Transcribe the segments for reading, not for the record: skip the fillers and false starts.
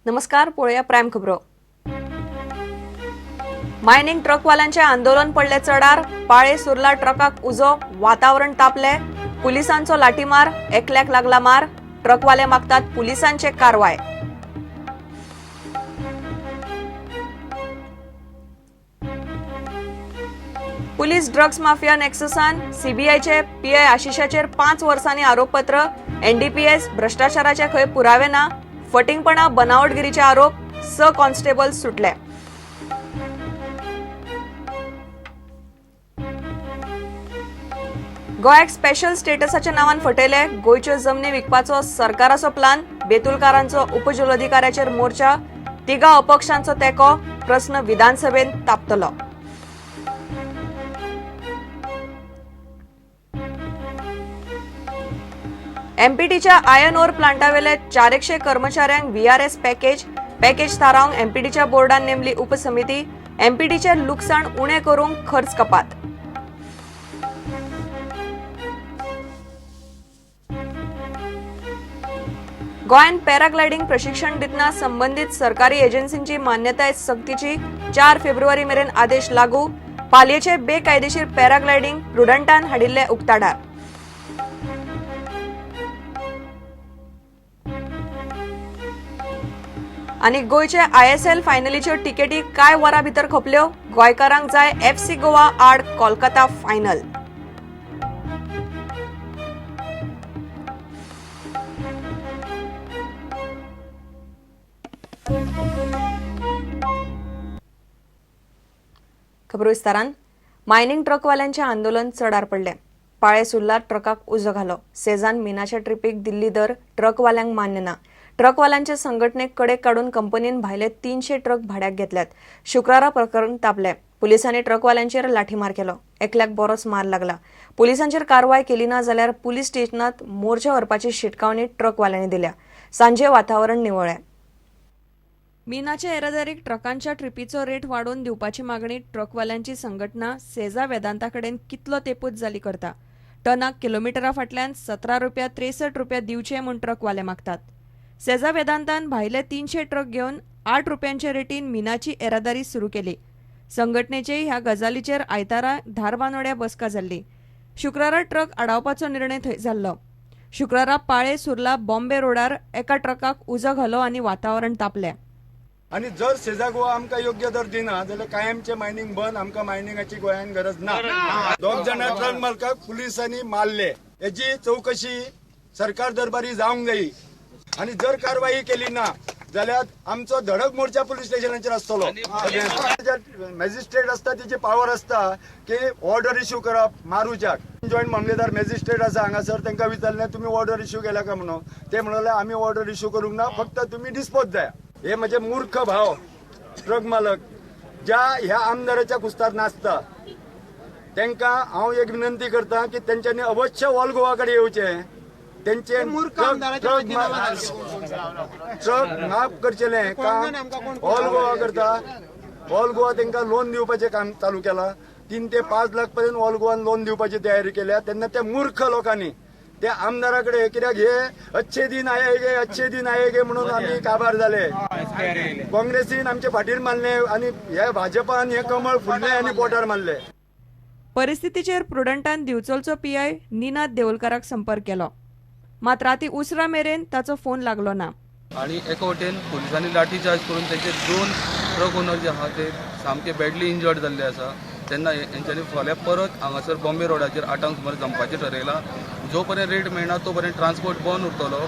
नमस्कार, पळोवया प्रायम खबरो. मायनिंग ट्रकवाल्यांचे आंदोलन पडले चडार. पाळे सुर्ला ट्रकाक उजो, वातावरण तापले. पुलिसांचो लाठीमार, एकल्याक लागला मार. ट्रकवाले मागतात पुलिसांचे कारवाय. पुलीस ड्रग्स माफिया नेक्ससान सीबीआयचे पीआय आशिशाचेर 5 वर्सांनी आरोपपत्र. एनडीपीएस भ्रष्टाचाराचे खंय पुरावे ना, फटिंगपणा बनावटगिरीचे आरोप. 6 कॉन्स्टेबल सुटले. गोंयाक स्पेशल स्टेटसाच्या नांवान फटयले. गोंयच्यो जमनी विकपाचो सरकाराचो प्लान. बेतुलकारांचो उपजिल्लोधिकाऱ्याचेर मोर्चा. तिगा अपक्षांचो तेंको. प्रस्न विधानसभेत तापतलो. एमपीटीच्या आयर्न ओर प्लांटावेले 400 कर्मचाऱ्यांक व्हीआरएस पॅकेज. पॅकेज थारावंक एमपीटीच्या बोर्डान नेमली उपसमिती. एमपीटीचे लुकसाण उणें करूंक खर्च कपात. गोंयांत पॅराग्लायडिंग प्रशिक्षण दितना संबंदीत सरकारी एजन्सींची मान्यताय सक्तीची. 4 फेब्रुवारी मेरेन आदेश लागू. पालयेचे बेकायदेशीर पॅराग्लायडिंग प्रुडंटान हाडिल्ले उक्ताडार. आनी गोंयचे आयएसएल फायनलीच्यो तिकेटी कांय वरां भितर खपल्यो. गोंयकारांक जाय एफसी गोवा आड कोलकाता फायनल. खबरो विस्तारान. मायनिंग ट्रकवाल्यांचे आंदोलन चडार पडलें. पाळे सुर्ला ट्रकाक उजो घालो. सेजान मिनाच्या ट्रिपीक दिल्ली दर ट्रकवाल्यांक मान्य ना. ट्रकवाल्यांचे संघटनेक कडेक काडून कंपनीन भायले 300 ट्रक भाड्याक घेतल्यात. शुक्रारा प्रकरण तापलें. पुलिसांनी ट्रकवाल्यांचेर लाठीमार केलो. एकल्याक बरोच मार लागला. पुलिसांचेर कारवाय केली ना जाल्यार पुलीस स्टेशनात मोर्चा व्हरपाची शिटकावणी ट्रकवाल्यांनी दिल्या. सांजे वातावरण निवळ्ळें. मिनाच्या येरादारीक ट्रकांच्या ट्रिपीचो रेट वाडोवन दिवपाची मागणी ट्रकवाल्यांची संघटना सेजा वेदांता कडेन कितलो तेंपूच जाली करता. टनाक किलोमिटरा फाटल्यान 17 रुपया 63 रुपया दिवचे म्हूण ट्रकवाले मागतात. सेजा वेदांतान भायले 300 ट्रक घेवन 8 रुपयांचे रेटीन मिनाची येरादारी सुरू केली. संघटनेचे ह्या गजालीचेर आयतारा धारबानोड्या बसका जाल्ली. शुक्रारा ट्रक आडावपाचो निर्णय थंय जाल्लो. शुक्रारा पाळे सुर्ला बॉम्बे रोडार एका ट्रकाक उजो घालो आनी वातावरण तापलें. आनी जर सेजा गोवा आमकां योग्य दर दिना जाल्यार कायमचें मायनिंग बंद. आमकां मायनिंगाची गोंयांत गरज ना. 2 जाणां ट्रक मालकाक पुलिसांनी मारले, हेची चवकशी सरकार दरबारी जावंक जायी. आनी जर कारवाई केली ना जाल्यार आमचो धडक मोर्चा पुलीस स्टेशनाचेर आसतलो. मॅजिस्ट्रेट आसता तेची पावर आसता की ऑर्डर इश्यू करप मारूच्याक. जॉयंट मामलेदार मॅजिस्ट्रेट आसा हांगासर, तांकां विचारलें तुमी ऑर्डर इश्यू केल्या काय म्हणून. ते म्हणले आमी ऑर्डर इश्यू करूंक ना, फक्त तुमी डिस्पोज जाया. हे म्हजे मूर्ख भाव ट्रक मालक ज्या ह्या आमदाराच्या कुस्तार नाचता तांकां हांव एक विनंती करता की तेंच्यांनी अवश्य ऑल गोवा कडेन येवचें. तेंचे ट्रक माफ करचेलें काम ऑल गोवा करता. ऑल गोवा तांकां लोन दिवपाचें काम चालू केलां. 3 ते 5 लाख पर्यंत ऑल गोवान लोन दिवपाची तयारी केल्या. तेन्ना त्या मूर्ख लोकांनी त्या आमदारा कडेन कित्याक हे अच्छे दिन आएगे अच्छे दिन आएगे म्हणून आमी काबार जाले. काँग्रेसीन आमचे फाटीर मारले आनी हे भाजपान हे कमळ फुडले आनी पोटार मारले. परिस्थितीचेर प्रुडंटान दिवचलचो पीआय निनाद देवलकाराक संपर्क केलो, मात राती उसरा मेरेन ताचो फोन लागलो ना. आनी एका वटेन पुलिसांनी लाठीचार्ज करून तेंचे 2 ट्रक ओनर जे आहा ते सामके बॅडली इंजर्ड जाल्ले आसा. तेन्ना हेंच्यांनी फाल्यां परत हांगासर बॉम्बे रोडाचेर 8 सुमार जमपाचें ठरयलां. जो पर्यंत रेट मेळना तो पर्यंत ट्रान्सपोर्ट बंद उरतलो.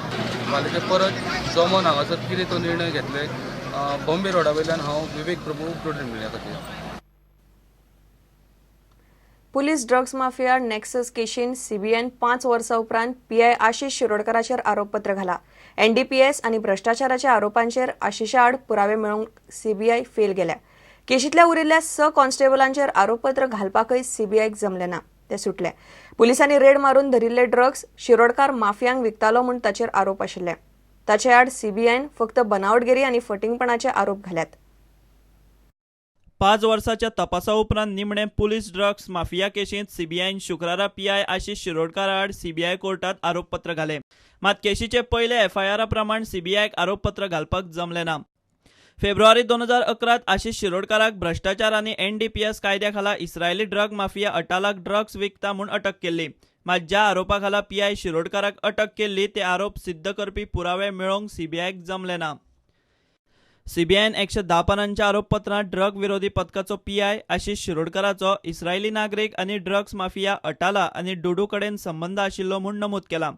फाल्यांचे परत जमोन हांगासर कितें तो निर्णय घेतले. बॉम्बे रोडा वयल्यान हांव विवेक प्रभू, प्रुडंट मिडिया खातीर. पुलीस ड्रग्स माफिया नेक्सस केशीन सीबीआयन 5 वर्सां उपरांत पीआय आशिश शिरोडकाराचेर आरोपपत्र घाला. एनडीपीएस आनी भ्रष्टाचाराच्या आरोपांचेर आशिशा आड पुरावे मेळोवंक सीबीआय फेल गेल्या. केशींतल्या उरिल्ल्या 6 कॉन्स्टेबलांचेर आरोपपत्र घालपाकय सीबीआयक जमलें ना, ते सुटले. पुलिसांनी रेड मारून धरिल्ले ड्रग्स शिरोडकार माफियांक विकतालो म्हूण ताचेर आरोप आशिल्ले. ताचे आड सीबीआयन फक्त बनावटगिरी आनी फटिंगपणाचे आरोप घाल्यात. 5 वर्साच्या तपासा उपरांत निमणे पुलीस ड्रग्स माफिया केशींत सीबीआयन शुक्रारा पीआय आशिष शिरोडकार आड सीबीआय कोर्टात आरोपपत्र घाले. मात केशीचे पयले एफआयआरा प्रमाण सीबीआयक आरोपपत्र घालपाक जमले ना. फेब्रुवारी 2011 आशिष शिरोडकाराक भ्रष्टाचार आनी एनडीपीएस कायद्या खाला इस्रायली ड्रग माफिया अटालाक ड्रग्स विकता म्हूण अटक केल्ली. मात ज्या आरोपा खाला पीआय शिरोडकाराक अटक केल्ली ते आरोप सिद्ध करपी पुरावे मेळोवंक सीबीआयक जमले ना. सीबीआयन 110 पानांच्या आरोपपत्रांत ड्रग विरोधी पथकाचो पीआय आशिष शिरोडकाराचो इस्रायली नागरीक आनी ड्रग्स माफिया अटाला आनी डुडू कडेन संबंद आशिल्लो म्हूण नमूद केला.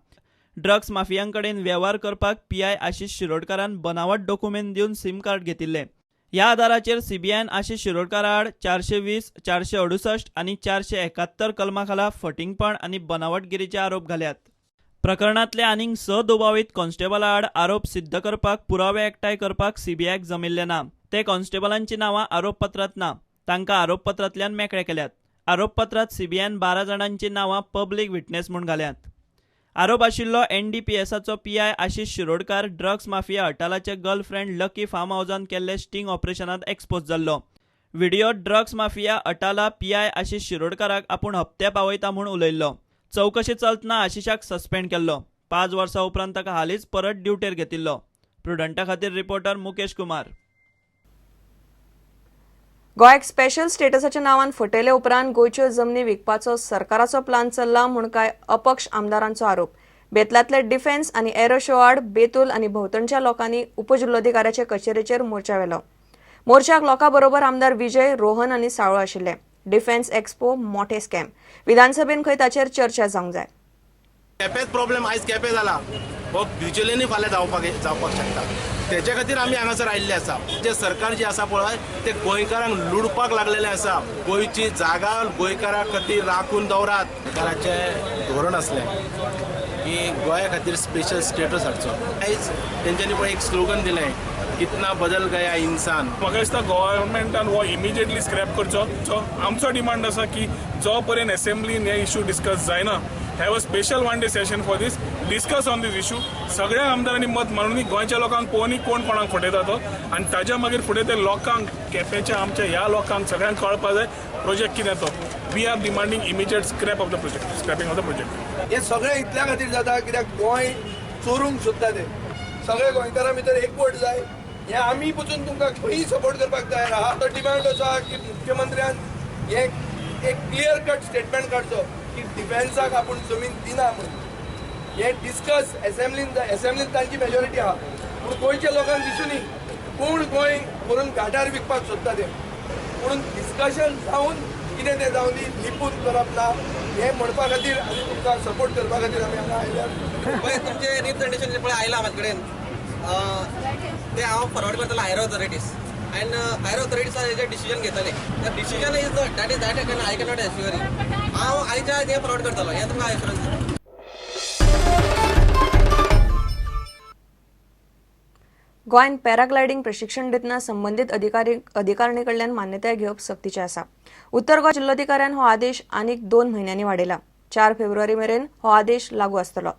ड्रग्स माफियांकडेन वेव्हार करपाक पीआय आशिष शिरोडकारान बनावट डॉक्युमेंट दिवन सिम कार्ड घेतिल्ले. ह्या आदाराचेर सीबीआयन आशिष शिरोडकारा आड 420, 468 आनी 471 कलमा खाला फटिंगपण आनी बनावटगिरीचे आरोप घाल्यात. प्रकरणांतले आनीक 6 दुबावीत कॉन्स्टेबला आड आरोप सिद्ध करपाक पुरावे एकठांय करपाक सीबीआयक जमिल्ले ना. ते कॉन्स्टेबलांची नांवां आरोपपत्रांत ना. तांकां आरोपपत्रांतल्यान मेकळे केल्यात. आरोपपत्रांत सीबीआयन 12 जाणांची नांवां पब्लीक विटनेस म्हूण घाल्यात. आरोप आशिल्लो एनडीपीएसाचो PI Ashish Shirodkar drugs mafia अटालाचे गर्लफ्रेंड लकी फार्म हावजान केल्ले स्टिंग ऑपरेशनांत एक्सपोज जाल्लो. Video drugs mafia Atala PI Ashish शिरोडकाराक आपूण हप्ते पावयता म्हूण उलयल्लो. चवकशी चलतना आशिषाक सस्पेंड केल्लो. 5 वर्सां उपरांत ताका हालींच परत ड्युटेर घेतिल्लो. प्रुडंटा खातीर रिपोर्टर मुकेश कुमार. गोंयाक स्पेशल स्टेटसाच्या नांवान फटयले उपरांत गोंयच्यो जमनी विकपाचो सरकाराचो प्लान चल्ला म्हूण कांय अपक्ष आमदारांचो आरोप. बेतलांतले डिफेन्स आनी एरो शो आड बेतूल आनी भोंवतणच्या लोकांनी उपजिल्लोधिकाऱ्याचे कचेरेचेर मोर्चा व्हेलो. मोर्चाक लोकां बरोबर आमदार विजय, रोहन आनी साळो आशिल्ले. डिफेन्स एक्सपो मोठे स्कॅम, विधानसभेन खंय ताचेर चर्चा जावंक जाय. केपेंच प्रॉब्लेम आयज केपें जाला, हो बिचोलेनी फाल्यां जावपाक शकता. तेच्या खातीर आमी हांगासर आयिल्ले आसा. जे सरकार जे आसा पळय ते गोंयकारांक लुडपाक लागलेले आसा. गोंयची जागा गोंयकारां खातीर राखून दवरात. सरकाराचें धोरण आसलें की गोंया खातीर स्पेशल स्टेटस हाडचो. आयज तेंच्यांनी पळय एक स्लोगन दिलें, कितना बदल गया इंसान. म्हाका दिसता गव्हर्मेंटान हो इमिजिएटली स्क्रॅप करचो. आमचो डिमांड आसा की जो पर्यंत एसेंब्लीन हे इशू डिस्कस जायना, have a special 1 day session for this, discuss on this issue. सगळ्या आमदारांनी मत मारून गोंयच्या लोकांक पळोवनी कोण कोणाक फटयता तो, आनी ताज्या मागीर फुडें ते लोकांक, केपेंच्या आमच्या ह्या लोकांक सगळ्यांक कळपा जाय प्रोजेक्ट कितें तो. We are demanding immediate scrap of the project, scrapping of the project. हे सगळें इतल्या खातीर जाता कित्याक गोंय चोरूंक सोदता ते. सगळे गोंयकारां भितर एकवट जाय. हें आमी पसून तुमकां खंयी सपोर्ट करपाक तयार आहा. तो डिमांड आसा की मुख्यमंत्र्यान हें एक क्लियर कट स्टेटमेंट काडचो की डिफेन्साक आपूण जमीन दिना म्हणून. हें डिस्कस एसेंब्लीन तांची मेजॉरिटी आहा, पूण गोंयच्या लोकांक दिसूनी कोण गोंय व्हरून घाटार विकपाक सोदता ते. म्हणून डिस्कशन जावन कितें तें जावन दी, लिपून करप ना हें म्हणपा खातीर आनी तुमकां सपोर्ट करपा खातीर आमी हांगा आयल्या. पळय तुमचें रिप्रेझेंटेशन पळय आयलां म्हाजे कडेन, तें हांव फॉरवर्ड करतलो higher authorities and higher authorities हेजेर डिसिजन घेतले. The decision is that is that I cannot assure you. हांव आयच्या आयज हें फॉरवर्ड करतलो, हें तुमकां एश्युरन्स दिता. गोंयांत पॅराग्लायडींग प्रशिक्षण दितना संबंदीत अधिकारिणी कडल्यान मान्यताय घेवप सक्तीचें आसा. उत्तर गोंय जिल्लोधिकाऱ्यान हो आदेश आनीक 2 म्हयन्यांनी वाडयला. 4 फेब्रुवारी मेरेन हो आदेश लागू आसतलो.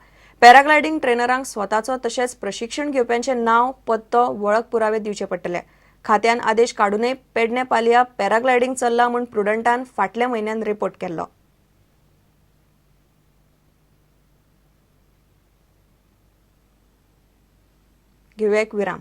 पॅराग्लायडींग ट्रेनरांक स्वताचो तशेंच प्रशिक्षण घेवप्यांचें नांव, पत्तो, वळख पुरावे दिवचे पडटले. खात्यान आदेश काडूनय पेडणे पालया पॅराग्लायडींग चल्ला म्हूण प्रुडंटान फाटल्या म्हयन्यान रिपोर्ट केल्लो. घेवया एक विराम.